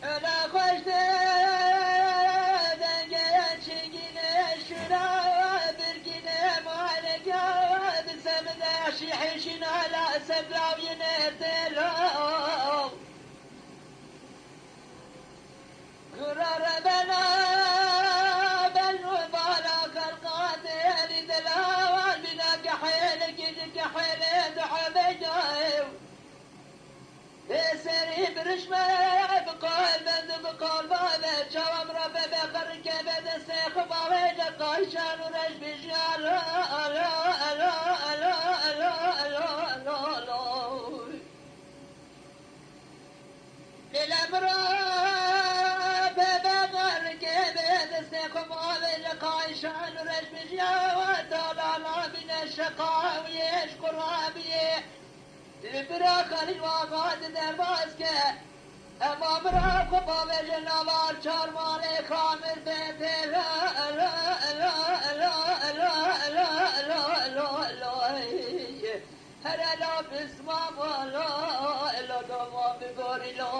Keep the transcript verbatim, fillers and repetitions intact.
Ela xweş de dengeye çingîne şura birgîne muhaleke bi semde şîhî şînala sebraw yine telo. Kura rebena ben û bala xelqa têrî delawan bîna kehêlekî ji kehêlê duhe bêcayew. Pêserî birişme bi qal bend û bi qal bave çawa min re bebe qerike be destê xwe bavêje qayşan û reş bijî alo alo alo alo alo alo alo alo alo. Lêle min re bebe qerike be destê xwe bavêje qayşan û reş bijî awa talana bîne şeqa wiyê ji qurabiyê. Li bira Xelîl Axa di derbas ke, ema bira xwe bavêje nava çar malê xamir tê tê la la la la la la la la la la. Here la pisma ma la la dama bi gorî la.